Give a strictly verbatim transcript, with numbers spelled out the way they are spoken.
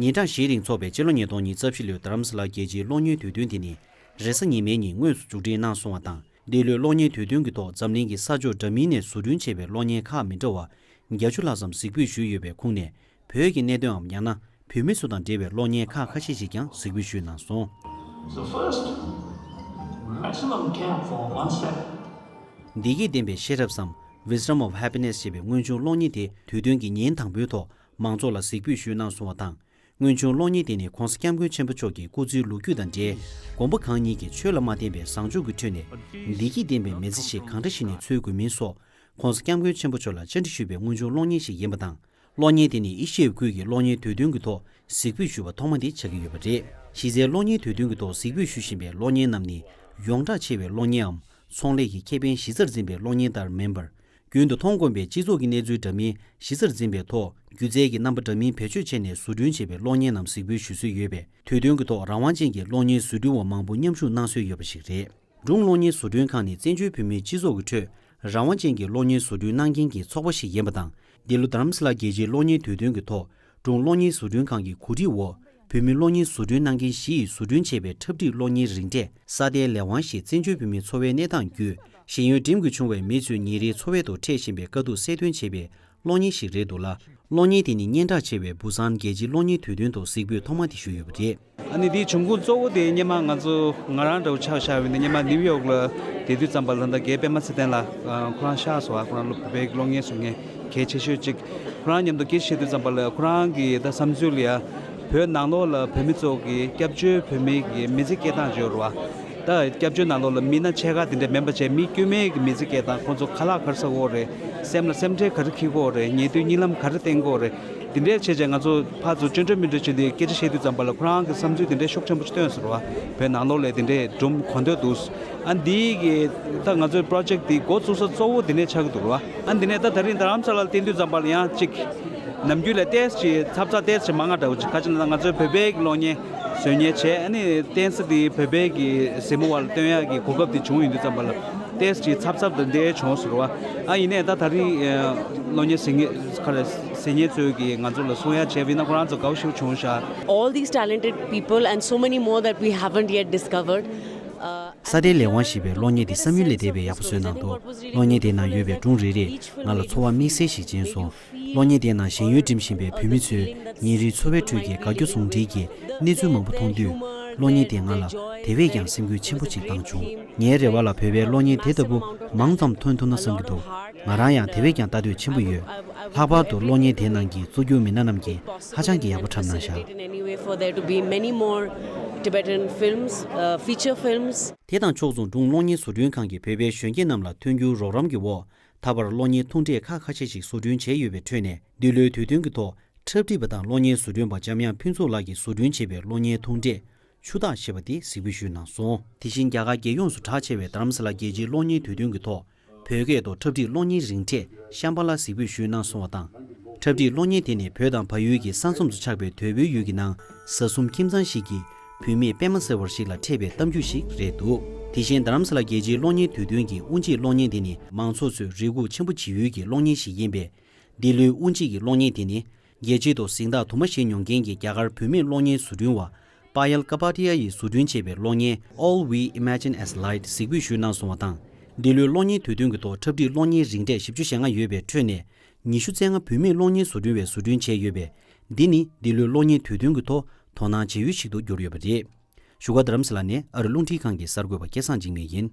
ཉིན་གྲངས་བཞིའི་རིང་འཚོགས་པའི་སྤྱི་ལོ་ཉིས་སྟོང་ཉི་ཤུ་རྩ་བཞི་ལོའི་རྡ་རམ་ས་ལ་རྒྱལ་སྤྱིའི་གློག་བརྙན་དུས་སྟོན་དེ་ནི་རེས་གཟའ་ཉི་མའི་ཉིན་དངོས་སུ་མཇུག་སྒྲིལ་གནང་སོང་བ་དང་། འདི་ལོའི་གློག་བརྙན་དུས་སྟོན་གྱི་ཐོག་འཛམ་གླིང་གི་ས་ཕྱོགས་འདྲ་མིན་ནས་བཟོ་སྐྲུན་བྱས་པའི་གློག་བརྙན་ཁག་མི་འདྲ་བ་བརྒྱད་ཅུ་ལྷག་ཙམ་གཟིགས་འབུལ་ཞུས་ཡོད་པའི་ཁོངས་ནས། བོད་ཀྱི་གནད་དོན་འམ་ཡང་ན་བོད་མི་ཚོ་དང་འབྲེལ་བའི་གློག་བརྙན་ཁག་ཁ་ཤས་ཤིག་ཀྱང་གཟིགས་འབུལ་ཞུས་གནང་སོང་། The first maximum camp for one second. བདེ་སྐྱིད་ལྡན་པའི་ཤེས་རབ་སམ། Wisdom of Happiness ཞེས་པའི་དངོས་བྱུང་གློག་བརྙན་དེ་དུས་སྟོན་གྱི་ཉིན་དང་པོའི་ཐོག་མང་ཚོགས་ལ་གཟིགས་འབུལ་ཞུས་གནང་སོང་བ་དང་། དངོས་བྱུང་གློག་བརྙན་དེ་ནི་༧གོང་ས་༧སྐྱབས་མགོན་ཆེན་པོ་མཆོག་གི་སྐུ་ཚེའི་ལོ་རྒྱུས་དང་འབྲེལ། དགོན་པ་གང་ཉིད་ཀྱིས་ཆོས་ལ་མ་བརྟེན་པའི་བཟང་སྤྱོད་ཀྱི་ཁྲོད་ནས་བདེ་སྐྱིད་ལྡན་པའི་མི་ཚེ་ཞིག་གང་འདྲ་ཞིག་ནས་འཚོལ་དགོས་མིན་སོགས། ༧གོང་ས་༧སྐྱབས་མགོན་ཆེན་པོ་མཆོག་ལ་བཅར་འདྲི་ཞུས་པའི་དངོས་བྱུང་གློག་བརྙན་ཞིག་ཡིན་པ་དང་། གློག་བརྙན་དེ་ནི་ཨེ་ཤི་ཡའི་ཁུལ་གྱི་གློག་བརྙན་དུས་སྟོན་གྱི་ཐོག་གཟིགས་འབུལ་ཞུས་པ་ཐོག་མ་དེ་ཆགས་ཀྱི་ཡོད་པ་རེད། གཞི་རྩའི་གློག་བརྙན་དུས་སྟོན་གྱི་ཐོག་གཟིགས་འབུལ་ཞུ་བཞིན་པའི་གློག་བརྙན་རྣམས་ནི་ཡོངས་གྲགས་ཆེ་བའི་གློག་བརྙན་འམ། ཚོང་ལས་ཀྱི་ཁེ་ཕན་གཞི་རྩར་འཛིན་པའི་གློག་བརྙན་ལྟར་མིན་པར། རྒྱུན་དུ་མཐོང་དཀོན་པའི་སྤྱི་ཚོགས་ཀྱི་གནས་ཚུལ་འདྲ་མིན་གཞི་རྩར་འཛིན་པའི་ཐོག་སྒྱུ་རྩལ་གྱི་རྣམ་པ་འདྲ་མིན་བེད་སྤྱོད་བྱས་ནས་བཟོ་སྐྲུན་བྱས་པའི་གློག་བརྙན་རྣམས་གཟིགས་འབུལ་ཞུ་སྲོལ་ཡོད་པས། དུས་སྟོན་གྱི་ཐོག་རང་དབང་ཅན་གྱི་གློག་བརྙན་བཟོ་སྐྲུན་བ་མང་པོ་མཉམ་ཞུགས་གནང་སྲོལ་ཡོད་པ་ཞིག་རེད། སྒྲུང་གློག་བརྙན་བཟོ་སྐྲུན་ཁང་ནི་བཙན་བྱོལ་བོད་མིའི་སྤྱི་ཚོགས་ཀྱི་ཁྲོད་རང་དབང་ཅན་གྱི་གློག་བརྙན་བཟོ་སྐྲུན་གནང་མཁན་གྱི་ཚོགས་པ་ཞིག་ཡིན་པ་དང་། འདི་ལོ་རྡ་རམ་ས་ལ་རྒྱལ་སྤྱིའི་གློག་བརྙན་དུས་སྟོན་གྱི་ཐོག་སྒྲུང་གློག་བརྙན་བཟོ་སྐྲུན་ཁང་གི་གོ་སྒྲིག་འོག་བོད་མི་གློག་བརྙན་བཟོ་སྐྲུན་གནང་མཁན་བཞི་ཡིས་བཟོ་སྐྲུན་བྱས་པའི་འཁྲབ་ཁྲིད་གློག་བརྙན་རིང་གྲས་ས་མཐའི་ལས་དབང་ཞེས་བཙན་བྱོལ་བོད་མིའི་འཚོ་བའི་གནས་སྟངས་བརྒྱུད། ཤེས་ཡོན་འགྲིམ་དགོས་བྱུང་བའི་མི་ཚོའི་ཉིན་རེའི་འཚོ་བའི་ཐོག་འཕྲད་བཞིན་པའི་དཀའ་སྡུག་གསལ་སྟོན་བྱས་པའི་གློག་བརྙན་ཞིག་རེད་འདུག་ལ། གློག་བརྙན་དེ་ནི་སྙན་གྲགས་ཆེ་བའི་བུ་སན་རྒྱལ་སྤྱིའི་གློག་བརྙན་དུས་སྟོན་ཐོག་གཟིགས་འབུལ་ཐོག་མ་དེ་ཞུས་ཡོད་པ་རེད། ཨ་ནི་དེའི་བྱུང་ཁུངས་གཙོ་བོ་དེ་སྔོན་མ་ང་ཚོ་ང་རང་འདྲ་བོ་ཆ་བཞག་པ་ཡིན་ན། སྔོན་མ་ནིའུ་ཡོག་ལ་བསྡད་དུས་ཙམ་པ་ལ་ད་རྒན་པད་མ་ཚེ་བརྟན་ལགས་ཁོ་རང་ཤག་སོང་བ། ཁོ་རང་བོད་པའི་གློག་བརྙན་བཟོ་མཁན་གལ་ཆེ་ཤོས་གཅིག་ཁོ་རང་མཉམ་དུ་སྐད་ཆ་བཤད་དུས་ཙམ་པ་ལ་ཁོ་རང་གི་ད་བསམ་ཚུལ་ལ་ཡ། བོད་ནང་ལོགས་ལ་བོད་མི་ཚོ་གི་སྐྱབས་བཅོལ་བོད་མི་གི་མི་ཚེ་སྐྱེལ་སྟངས་ཅིག་ཡོད་རེད་བ། ད་སྐྱབས་བཅོལ་ནང་ལོགས་ལ་མི་སྣ་ཕྱེད་ཀ་དེ་འདྲ་མིན་པ་བྱས། མི་དཀྱུས་མའི་གི་མི་ཚེ་སྐྱེལ་སྟངས། ཁོང་ཚོ་ཁ་ལག་ག་རེ་ཟ་དགོས་རེད། སེམས་ལ་སེམས་ཁྲལ་ག་རེ་འཁྱེར་དགོས་རེད། ཉལ་དུས་གཉིད་ལམ་ག་རེ་བསྟེན་དགོས་རེད། དེ་འདྲས་བྱས་བྱས་ང་ཚོ་ཕར་ཚུར་སྐྱོན་བྲལ་མི་འདྲ་བྱས་ཏེ་སྐད་ཆ་བཤད་དུས་ཙམ་པ་ལ་ཁོ་རང་གི་བསམ་ཚུལ་དེ་འདྲས་ཤུགས་ཆེན་པོ་ཞིག་བཏོན་སོང་རེད་བ། བོད་ནང་ལོགས་ལ་དེ་འདྲས་སྒྲུང་གོ་འདོད་འདུག་ཨ་འདིའི་གི་ད་ང་ཚོའི་པྲོ་ཇེཀ་འདི་འགོ་བཙུགས་ས་གཙོ་བོ་དེ་ནས་ཆགས་ཀྱི་འདུག་རེད་བ། ཨ་འདི་ནས་ད་ད་རིང་རྡ་རམ་ས་ལ་བསྟན་དུས་ཙམ་པ་ལ་ཡང་གཅིག་ནམ་རྒྱུན་ལས་ཏོག་ཙམ་ཅིག་ཚབ་ཚ་ཏོག་ཙམ་ཅིག་མང་ང་འདྲ་བོ་ཅིག་ག་ཅི་ལ་ང་ཚོའི་བོད་པའི་གི་གློག་བརྙན་བཟོ་མཁན་བྱས། ཨ་ནི་ཏོག་ཙམ་དེ་བོད་པའི་གི་གཟིགས་མོ་བ་ལ་སྟོན་ཡག་གི་གོ་སྐབས་དེ་བྱུང་ཡོང་དུས་ཙམ་པ་ལ་ཏོག་ཙམ་ཅིག་ཚབ་ཚབ་དང་འདྲ་བྱུང་སོང་རེད་བ། ཨ་ཡིན་ནའི་ད་ད་རིང་གློག་བརྙན་གཟིགས་མཁན་ག་རེ་གཟིགས་མཁན་ཚོས་གི་ང་ཚོ་ལ་གསུང་ཡག་བྱས་པ་ཡིན་ན་ཁོ་རང་ཚོ་དགའ་པོ་ཞེ་པོ་བྱུང་ཤག All these talented people and so many more that we haven't yet discovered. Uh, ས་མཐའི་ལས་དབང་ཞེས་པའི་གློག་བརྙན་དེ་བསམ་ཡུལ་ལས་འདས་པའི་ཡག་པོ་བཟོས་གནང་འདུག་གློག་བརྙན་དེའི་ནང་ཡོད་པའི་སྒྲུང་རེ་རེས་ང་ལ་ཚོར་བ་དམིགས་བསལ་ཞིག་སྦྱིན་སོང་། གློག་བརྙན་དེའི་ནང་ཤེས་ཡོན་འགྲིམ་བཞིན་པའི་བོད་མི་ཚོའི་ཉིན་རེའི་འཚོ་བའི་ཁྲོད་ཀྱི་དགའ་སྐྱོ་ཟུང་འབྲེལ་གྱི་གནས་ཚུལ་མང་པོ་མཐོང་དུས། གློག་བརྙན་དེས་ང་ལ་དེ་བས་ཀྱང་སེམས་འགུལ་ཆེན་པོ་ཅིག་བཏང་བྱུང་། ངའི་རེ་བ་ལ་བོད་པའི་གློག་བརྙན་དེ་ལྟ་བུ་མང་ཙམ་ཐོན་ཐུབ་ན་བསམ་གྱི་འདུག་ང་རང་ཡང་དེ་བས་ཀྱང་ལྟ་འདོད་ཆེན་པོ་ཡོད། ལྷག་པར་དུ་གློག་བརྙན་དེའི་ནང་གི་གཙོ་གྱུར་མི་སྣ་རྣམས་ཀྱིས་ཧ་ཅང་གི་ཡག་པོ་འཁྲབ་གནང་ཤག In any way for there to be many more Tibetan films, uh, feature films. དེ་དང་ཕྱོགས་མཚུངས་སྒྲུང་གློག་བརྙན་བཟོ་སྐྲུན་ཁང་གིས་བོད་པའི་གཞོན་སྐྱེས་རྣམས་ལ་མཐུན་འགྱུར་རོགས་རམ་གྱི་འོག་ད་བར་གློག་བརྙན་ཐུང་གྲས་ཁག་ཁ་ཤས་ཤིག་བཟོ་སྐྲུན་བྱས་ཡོད་པའི་ཁྲོད་ནས། འདི་ལོའི་དུས་སྟོན་གྱི་ཐོག་འཁྲབ་ཁྲིད་པ་དང་གློག་བརྙན་བཟོ་སྐྲུན་པ་འཇམ་དབྱངས་ཕུན་ཚོགས་ལགས་ཀྱིས་བཟོ་སྐྲུན་བྱས་པའི་གློག་བརྙན་ཐུང་གྲས་ཆུ་སྟག་ཞེས་པ་དེ་གཟིགས་འབུལ་ཞུས་གནང་སོང་། དེ་བཞིན་རྒྱ་གར་རྒྱལ་ཡོངས་སུ་གྲགས་ཆེ་བའི་རྡ་རམ་ས་ལ་རྒྱལ་སྤྱིའི་གློག་བརྙན་དུས་སྟོན་གྱི་ཐོག་བོད་སྐད་དུ་འཁྲབ་ཁྲིད་གློག་བརྙན་རིང་གྲས་ཤམ་བྷ་ལ་གཟིགས་འབུལ་ཞུས་གནང་སོང་བ་དང་། འཁྲབ་ཁྲིད་གློག་བརྙན་དེ་ནི་བོད་དང་བལ་ཡུལ་གྱི་ས་མཚམས་སུ་ཆགས་པའི་དོལ་པོའི་ཡུལ་གྱི་ནང་བཟའ་སྲུང་ཁྱིམ་ཚང་ཞིག་གི་བུད་མེད་པད་མ་ཟེར་བ་ཞིག་ལ་འཕྲད་པའི་གཏམ་རྒྱུད་ཞིག་རེད་འདུག་དེ་བཞིན་རྡ་རམ་ས་ལ་རྒྱལ་སྤྱིའི་གློག་བརྙན་དུས་སྟོན་གྱི་དབུ་འབྱེད་གློག་བརྙན་དེ་ནི་མང་ཚོགས་ཚོས་རེ་སྒུག་ཆེན་པོ་བྱེད་ཡུལ་གྱི་གློག་བརྙན་ཞིག་ཡིན་པས། འདི་ལོའི་དབུ་འབྱེད་ཀྱི་གློག་བརྙན་དེ་ནི། རྒྱལ་སྤྱིའི་ཐོག་གཟེངས་རྟགས་དུ་མ་བཞེས་མྱོང་མཁན་གྱི་རྒྱ་གར་བུད་མེད་གློག་བརྙན་བཟོ་སྐྲུན་བ། པ་ཡལ་ཀ་པ་ཏི་ཡ་ཡིས་བཟོ་སྐྲུན་བྱས་པའི་གློག་བརྙན་All We Imagine as Light གཟིགས་འབུལ་ཞུས་གནང་སོང་བ་དང་། འདི་ལོའི་གློག་བརྙན་དུས་སྟོན་གྱི་ཐོག་འཁྲབ་ཁྲིད་གློག་བརྙན་རིང་གྲས་བཞི་བཅུ་ཞེ་ལྔ་ཡོད་པའི་ཁྲོད་ནས། ཉི་ཤུ་རྩ་ལྔ་བུད་མེད་གློག་བརྙན་བཟོ་སྐྲུན་བས་བཟོ་སྐྲུན་བྱས་ཡོད་པས། འདི་ནི་འདི་ལོའི་གློག་བརྙན་དུས་སྟོན་གྱི་ཐོག་དོ་སྣང་བྱེད་ཡུལ་ཞིག་ཏུ་གྱུར་ཡོད་པ་རེད། བཞུགས་སྒར་རྡ་རམ་ས་ལ་ནས་ཨ་རི་རླུང་འཕྲིན་ཁང་གི་གསར་འགོད་པ་སྐལ་བཟང་འཇིགས་མེད་ཡིན།